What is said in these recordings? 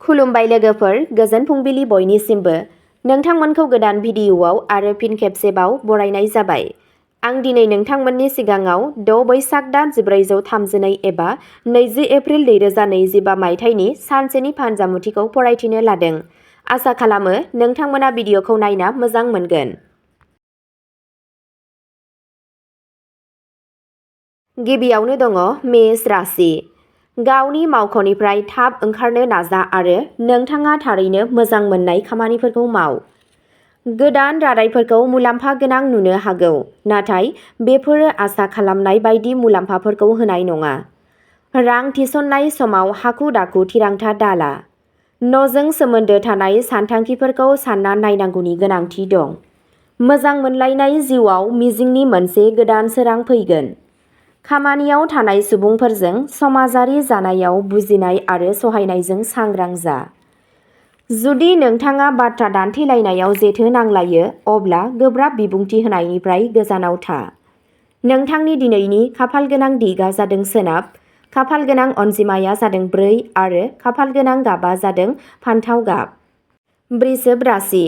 खुलुमबाय लोगोफोर, गोजोन फुंबिलि बयनिसिमबो। नोंथांमोनखौ गोदान भिडिअ'आव आरो फिन खेबसेबाव बरायनाय जाबाय। आं दिनै नोंथांमोननि सिगाङाव 6 बैसाग दान 1432 एबा 20 एप्रिल 2025 मायथाइनि सानसेनि फानजामुथिखौ फरायथिनो लादों। आसा खालामो नोंथांमोना भिडिअ'खौ नायना मोजां मोनगोन। गिबियावनो दङ मेष राशि। गावनि मावख'निफ्राय थाब ओंखारनो नाजा आरो नोंथाङा थारैनो मोजां मोननाय खामानिफोरखौ माव। गोदान रादायफोरखौ मुलाम्फा गोनां नुनो हागौ, नाथाय बेफोरो आसा खालामनाय बायदि मुलाम्फाफोरखौ होनाय नङा। रां थिसननाय समाव हाखु-दाखु थिरांथा दाला। न'जों सोमोन्दो थानाय सानथांखिफोरखौ सानना नायनांगौनि गोनांथि दं। मोजां मोनलायनाय जिउआव मिजिंनि मोनसे गोदान सोरां फैगोन। खामानियाव थानाय सुबुंफोरजों समाजारि जानायाव बुजिनाय आरो सहायनायजों सांग्रां जा। जुदि नोंथाङा बाथ्रा दान्थेलायनायाव जेथो नांलायो, अब्ला गोब्राब बिबुंथि होनायनिफ्राय गोजानाव था। नोंथांनि दिनैनि खाफालगोनां दिगआ जादों सोनाब, खाफालगोनां अनजिमाया जादों 4 आरो खाफालगोनां गाबआ जादों फान्थाव गाब। वृषभ राशि।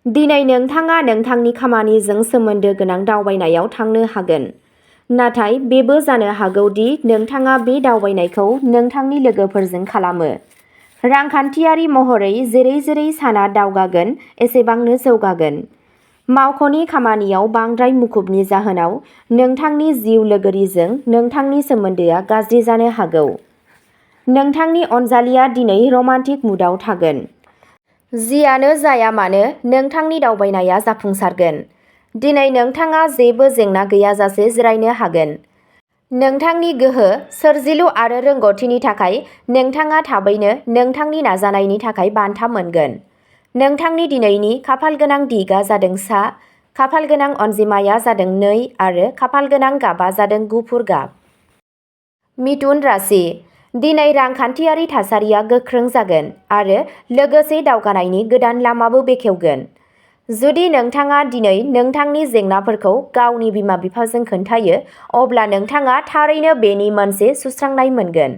दिनै नोंथाङा नोंथांनि खामानिजों सोमोन्दो गोनां दावबायनायाव थांनो हागोन। नाथाय बेबो जानो हागौ दि नोंथाङा बे दावबायनायखौ नोंथांनि लोगोफोरजों खालामो। रांखान्थियारि महरै जेरै साना दावगागोन एसेबांनो जौगागोन। मावख'नि खामानियाव बांद्राय मुखुबनि जाहोनाव नोंथांनि जिउ लोगोरिजों नोंथांनि सोमोन्दोआ गाज्रि जानो हागौ। नोंथांनि अनजालिया दिनै रमान्टिक मुडआव थागोन। जियानो जाया मानो नोंथांनि दावबायनाया जाफुंसारगोन। दिनै नोंथाङा जेबो जेंना गैयाजासे जिरायनो हागोन। नोंथांनि गोहो, सोरजिलु आरो रोंग'थिनि थाखाय नोंथाङा थाबैनो नोंथांनि नाजानायनि थाखाय बान्था मोनगोन। नोंथांनि दिनैनि खाफालगोनां दिगआ जादों सा, खाफालगोनां अनजिमाया जादों 2 आरो खाफालगोनां गाबआ जादों गुफुर गाब। मिथुन राशि। दिनै रांखान्थियारि थासारिया गोख्रों जागोन आरो लोगोसे दावगानायनि गोदान लामाबो बेखेवगोन। जुदि नोंथाङा दिनै नोंथांनि जेंनाफोरखौ गावनि बिमा-बिफाजों खोन्थायो, अब्ला नोंथाङा थारैनो बेनि मोनसे सुस्रांनाय मोनगोन,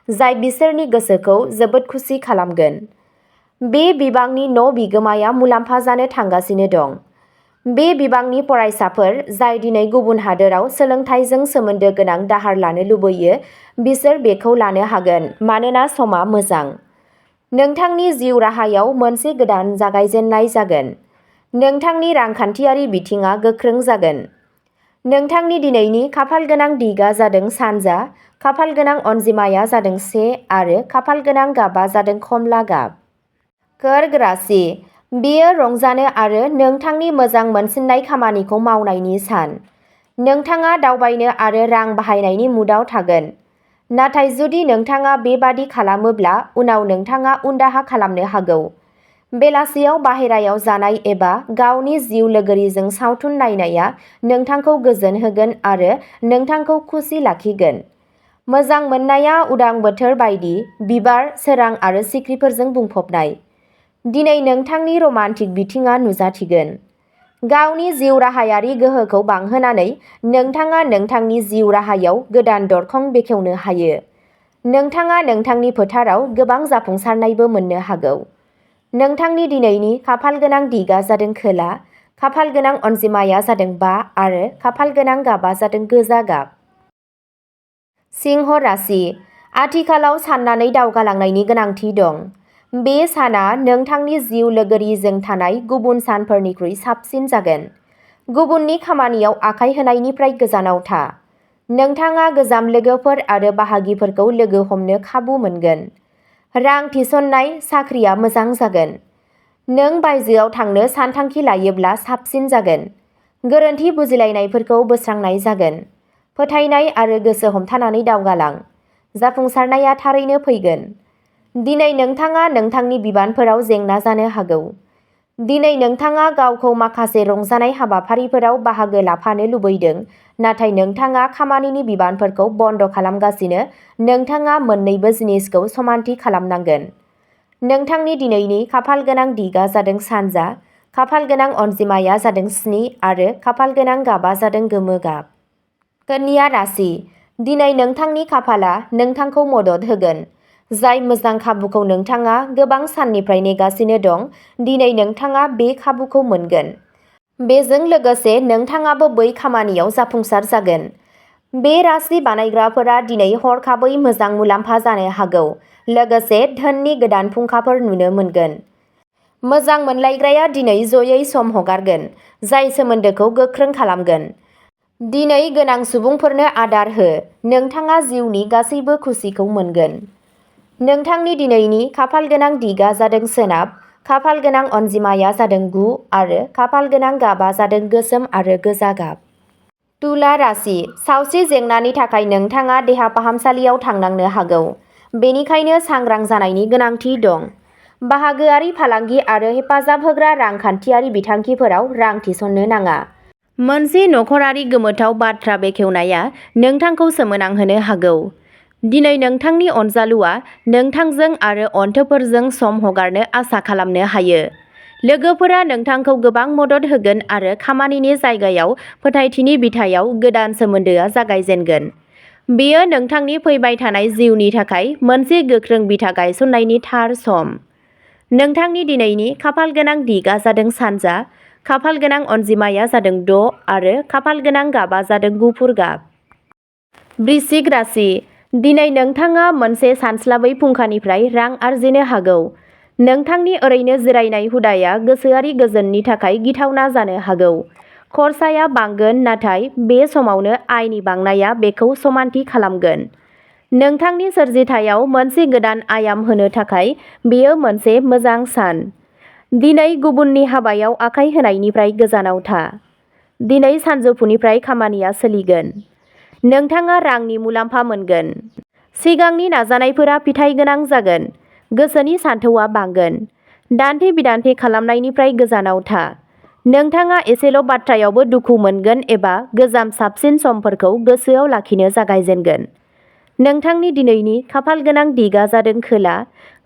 जाय बिसोरनि गोसोखौ जोबोद खुसि खालामगोन। बे बिबांनि न' बिगोमाया मुलाम्फा जानो थांगासिनो दं। बे बिबांनि फरायसाफोर जाय दिनै गुबुन हादोराव सोलोंथाइजों सोमोन्दो गोनां दाहार लानो लुबैयो, बिसोर बेखौ लानो हागोन मानोना समा मोजां। नोंथांनि जिउ राहायाव मोनसे गोदान जागायजेन्नाय जागोन। नोंथांनि रांखान्थियारि बिथिङा गोख्रों जागोन। नोंथांनि दिनैनि खाफालगोनां दिगआ जादों सानजा, खाफालगोनां अनजिमाया जादों 1 आरो खाफालगोनां गाबआ जादों खमला गाब। कर्क राशि। बेयो रंजानो आरो नोंथांनि मोजां मोनसिननाय खामानिखौ मावनायनि सान। नोंथाङा दावबायनो आरो रां बाहायनायनि मुडआव थागोन। नाथाय जुदि नोंथाङा बेबादि खालामोब्ला उनाव नोंथाङा उनदाहा खालामनो हागौ। बेलासियाव बाहेरायाव जानाय एबा गावनि जिउ लोगोरिजों सावथुन नायनाया नोंथांखौ गोजोन होगोन आरो नोंथांखौ खुसि लाखिगोन। मोजां मोननाया उदां बोथोर बायदि बिबार, सोरां आरो सिख्रिफोरजों बुंफबनाय। दिनै नोंथांनि रमान्टिक बिथिङा नुजाथिगोन। गावनि जिउ राहायारि गोहोखौ बांहोनानै नोंथाङा नोंथांनि जिउ राहायाव गोदान दरखं बेखेवनो हायो। नोंथाङा नोंथांनि फोथाराव गोबां जाफुंसारनायबो मोननो हागौ। नोंथांनि दिनैनि खाफालगोनां दिगआ जादों खोला, खाफालगोनां अनजिमाया जादों 5 आरो खाफालगोनां गाबआ जादों गोजा गाब। सिंह राशि। आथिखालाव साननानै दावगालांनायनि गोनांथि दं। बे साना नोंथांनि जिउ लोगोरिजों थानाय गुबुन सानफोरनिख्रुइ साबसिन जागोन। गुबुननि खामानियाव आखाय होनायनिफ्राय गोजानाव था। नोंथाङा गोजाम लोगोफोर आरो बाहागिफोरखौ लोगो हमनो खाबु मोनगोन। रां थिसननाय साख्रिया मोजां जागोन। नों बायजोआव थांनो सानथांखि लायोब्ला साबसिन जागोन। गोरोन्थि बुजिलायनायफोरखौ बोस्रांनाय जागोन। फोथायनाय आरो गोसो हमथानानै दावगालां। जाफुंसारनाया थारैनो फैगोन। दिनै नोंथाङा नोंथांनि बिबानफोराव जेंना जानो हागौ। दिनै नोंथाङा गावखौ माखासे रंजानाय हाबाफारिफोराव बाहागो लाफानो लुबैदों, नाथाय नोंथाङा खामानिनि बिबानफोरखौ बन्द खालामगासिनो। नोंथाङा मोन्नैबो जिनिसखौ समानथि खालामनांगोन। नोंथांनि दिनैनि खाफालगोनां दिगआ जादों सानजा, खाफालगोनां अनजिमाया जादों 7 आरो खाफालगोनां गाबआ जादों गोमो गाब। कन्या राशि। दिनै नोंथांनि खाफालआ नोंथांखौ मदद होगोन। जाय मोजां खाबुखौ नोंथाङा गोबां साननिफ्राय नेगासिनो दं, दिनै नोंथाङा बे खाबुखौ मोनगोन। बेजों लोगोसे नोंथाङाबो बै खामानियाव जाफुंसार जागोन। बे राशि बानायग्राफोरा दिनै हरखाबै मोजां मुलाम्फा जानो हागौ, लोगोसे धोननि गोदान फुंखाफोर नुनो मोनगोन। मोजां मोनलायग्राया दिनै जयै सम हगारगोन, जाय सोमोन्दोखौ गोख्रों खालामगोन। दिनै गोनां सुबुंफोरनो आदार हो, नोंथाङा जिउनि गासैबो खुसिखौ मोनगोन। नोंथांनि दिनैनि खाफालगोनां दिगा जादों सोनाब, खाफालगोनां अनजिमाया जादों 9 आरो खाफालगोनां गाबा जादों गोसोम आरो गोजा गाब। तुला राशि, सावस्रि जेंनानि थाखाय नोंथाङा देहा फाहामसालियाव थांनांनो हागौ, बेनिखायनो सांग्रां जानायनि गोनांथि दं। बाहागोआरि फालांगि आरो हेफाजाब होग्रा रांखान्थियारि बिथांखिफोराव रां थिसननो नाङा। मोनसे नखरारि गोमोथाव बाथ्रा बेखेवनाया नोंथांखौ सोमोनांहोनो हागौ। दिनै नोंथांनि अनजालुआ नोंथांजों आरो अनथोबफोरजों सम हगारनो आसा खालामनो हायो। लोगोफोरा नोंथांखौ गोबां मदद होगोन आरो खामानिनि जायगायाव फोथायथिनि बिथायाव गोदान सोमोन्दोआ जागायजेनगोन। बेयो नोंथांनि फैबाय थानाय जिउनि थाखाय मोनसे गोख्रों बिथा गायसननायनि थार सम। नोंथांनि दिनैनि खाफालगोनां दिगा जादों सानजा, खाफालगोनां अनजिमाया जादों 6 आरो खाफालगोनां गाबा जादों गुफुर गाब। वृश्चिक राशि, दिनै नोंथाङा मोनसे सानस्लाबै फुंखानिफ्राय रां आर्जिनो हागौ। नोंथांनि ओरैनो जिरायनाय हुदाया गोसोआरि गोजोननि थाखाय गिथावना जानो हागौ। खरसाया बांगोन, नाथाय बे समावनो आयनि बांनाया बेखौ समानथि खालामगोन। नोंथांनि सोरजिथायाव मोनसे गोदान आयाम होनो थाखाय बेयो मोनसे मोजां सान। दिनै गुबुननि हाबायाव आखाइ होनायनिफ्राय गोजानाव था। दिनै सानजौफुनिफ्राय खामानिया सोलिगोन। नोंथाङा रांनि मुलाम्फा मोनगोन। सिगांनि नाजानायफोरा फिथाइ गोनां जागोन। गोसोनि सानथौआ बांगोन। दान्थे-बिदान्थे खालामनायनिफ्राय गोजानाव था। नोंथाङा एसेल' बाथ्रायावबो दुखु मोनगोन एबा गोजाम साबसिन समफोरखौ गोसोआव लाखिनो जागायजेनगोन। नोंथांनि दिनैनि खाफालगोनां दिगा जादों खोला,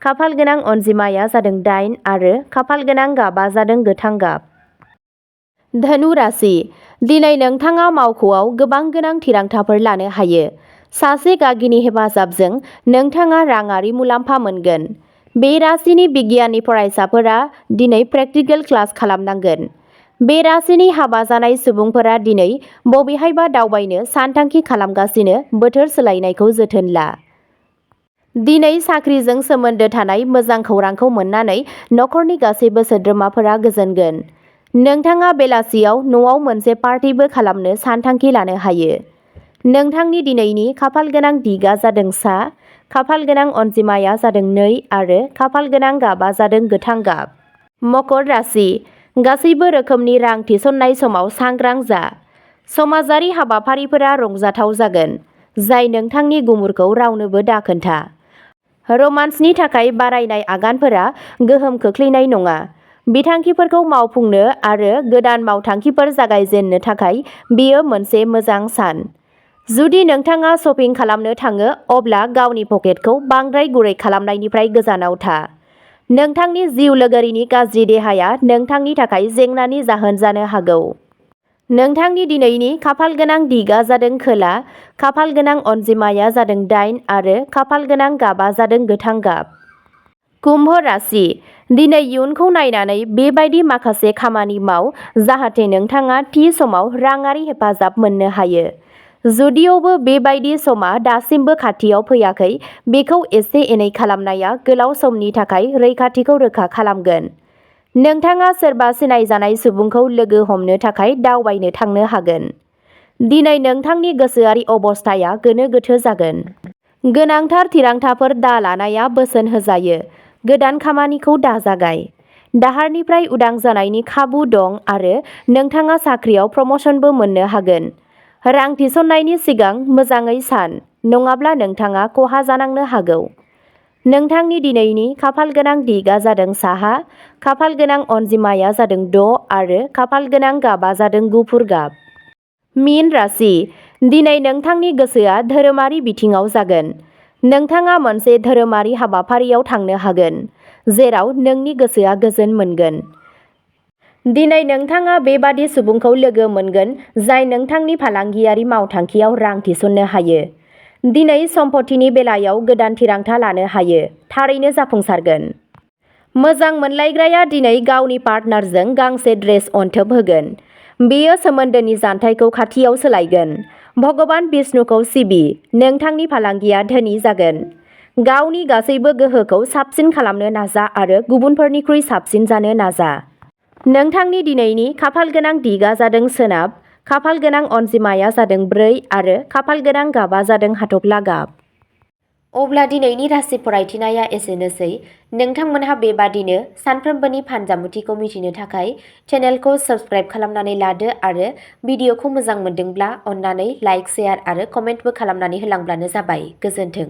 खाफालगोनां अनजिमाया जादों 8 आरो खाफालगोनां गाबा जादों गोथां गाब। धनु राशि, दिनै नोंथाङा मावख'आव गोबां गोनां थिरांथाफोर लानो हायो। सासे गागिनि हेफाजाबजों नोंथाङा राङारि मुलाम्फा मोनगोन। बे राशिनि बिगियाननि फरायसाफोरा दिनै प्रेक्टिकेल क्लास खालामनांगोन। बे राशिनि हाबा जानाय सुबुंफोरा दिनै बबेहायबा दावबायनो सानथांखि खालामगासिनो बोथोर सोलायनायखौ जोथोन ला। दिनै साख्रिजों सोमोन्दो थानाय मोजां खौरांखौ मोननानै नखरनि गासैबो सोद्रोमाफोरा गोजोनगोन। नोंथाङा बेलासियाव न'आव मोनसे पार्टिबो खालामनो सानथांखि लानो हायो। नोंथांनि दिनैनि खाफालगोनां दिगा जादों सा, खाफालगोनां अनजिमाया जादों 2 आरो खाफालगोनां गाबा जादों गोथां गाब। मकर राशि, गासैबो रोखोमनि रां थिसननाय समाव सांग्रां जा। समाजारि हाबाफारिफोरा रंजाथाव जागोन, जाय नोंथांनि गुमुरखौ रावनोबो दाखोन्था। रमान्सनि थाखाय बारायनाय आगानफोरा गोहोम खोख्लैनाय नङा। बिथांखिफोरखौ मावफुंनो आरो गोदान मावथांखिफोर जागायजेननो थाखाय बेयो मोनसे मोजां सान। जुदि नोंथाङा शपिं खालामनो थाङो, अब्ला गावनि पकेटखौ बांद्राय गुरै खालामनायनिफ्राय गोजानाव था। नोंथांनि जिउ लोगोरिनि गाज्रि देहाया नोंथांनि थाखाय जेंनानि जाहोन जानो हागौ। नोंथांनि दिनैनि खाफालगोनां दिगा जादों खोला, खाफालगोनां अनजिमाया जादों 8 आरो खाफालगोनां गाबा जादों गोथां गाब। कुम्भ राशि, दिनै इयुनखौ नायनानै बेबायदि माखासे खामानि माव जाहाथे नोंथाङा थि समाव राङारि हेफाजाब मोननो हायो। जुदियावबो बेबायदि समा दासिमबो खाथियाव फैयाखै, बेखौ एसे एनै खालामनाया गोलाव समनि थाखाय रैखाथिखौ रोखा खालामगोन। नोंथाङा सोरबा सिनायजानाय सुबुंखौ लोगो हमनो थाखाय दावबायनो थांनो हागोन। दिनै नोंथांनि गोसोआरि अबस्थाया गोनो गोथो जागोन। गोनांथार थिरांथाफोर दा लानाया बोसोन होजायो। गोदान खामानिखौ दाजागाय। दाहारनिफ्राय उदां जानायनि खाबु दं आरो नोंथाङा साख्रियाव प्रम'शनबो मोननो हागोन। रां थिसननायनि सिगां मोजाङै सान, नङाब्ला नोंथाङा खहा जानांनो हागौ। नोंथांनि दिनैनि खाफालगोनां दिगा जादों साहा, खाफालगोनां अनजिमाया जादों 6 आरो खाफालगोनां गाबा जादों गुफुर गाब। मीन राशि, दिनै नोंथांनि गोसोआ धोरोमारि बिथिङाव जागोन। नोंथाङा मोनसे धोरोमारि हाबाफारियाव थांनो हागोन, जेराव नोंनि गोसोआ गोजोन मोनगोन। दिनै नोंथाङा बेबादि सुबुंखौ लोगो मोनगोन जाय नोंथांनि फालांगियारि मावथांखियाव रां थिसननो हायो। दिनै सम्पथिनि बेलायाव गोदान थिरांथा लानो हायो, थारैनो जाफुंसारगोन। मोजां मोनलायग्राया दिनै गावनि पार्टनारजों गांसे ड्रेस अनथोब होगोन। बेयो सोमोन्दोनि जानथायखौ खाथियाव सोलायगोन। भगबान बिष्णुखौ सिबि, नोंथांनि फालांगिया धोनि जागोन। गावनि गासैबो गोहोखौ साबसिन खालामनो नाजा आरो गुबुनफोरनिख्रुइ साबसिन जानो नाजा। नोंथांनि दिनैनि खाफालगोनां दिगआ जादों सोनाब, खाफालगोनां अनजिमाया जादों 4 आरो खाफालगोनां गाबआ जादों हाथफ्ला गाब। अब्ला दिनैनि राशि फरायथिनाया एसेनोसै। नोंथांमोनहा बेबादिनो सानफ्रोमबोनि फानजामुथिखौ मिथिनो थाखाय चेनेलखौ साबस्क्राइब खालामनानै लादो आरो भिडिअखौ मोजां मोनदोंब्ला अन्नानै लाइक, शेयार आरो कमेन्टबो खालामनानै होलांब्लानो जाबाय। गोजोन्थों।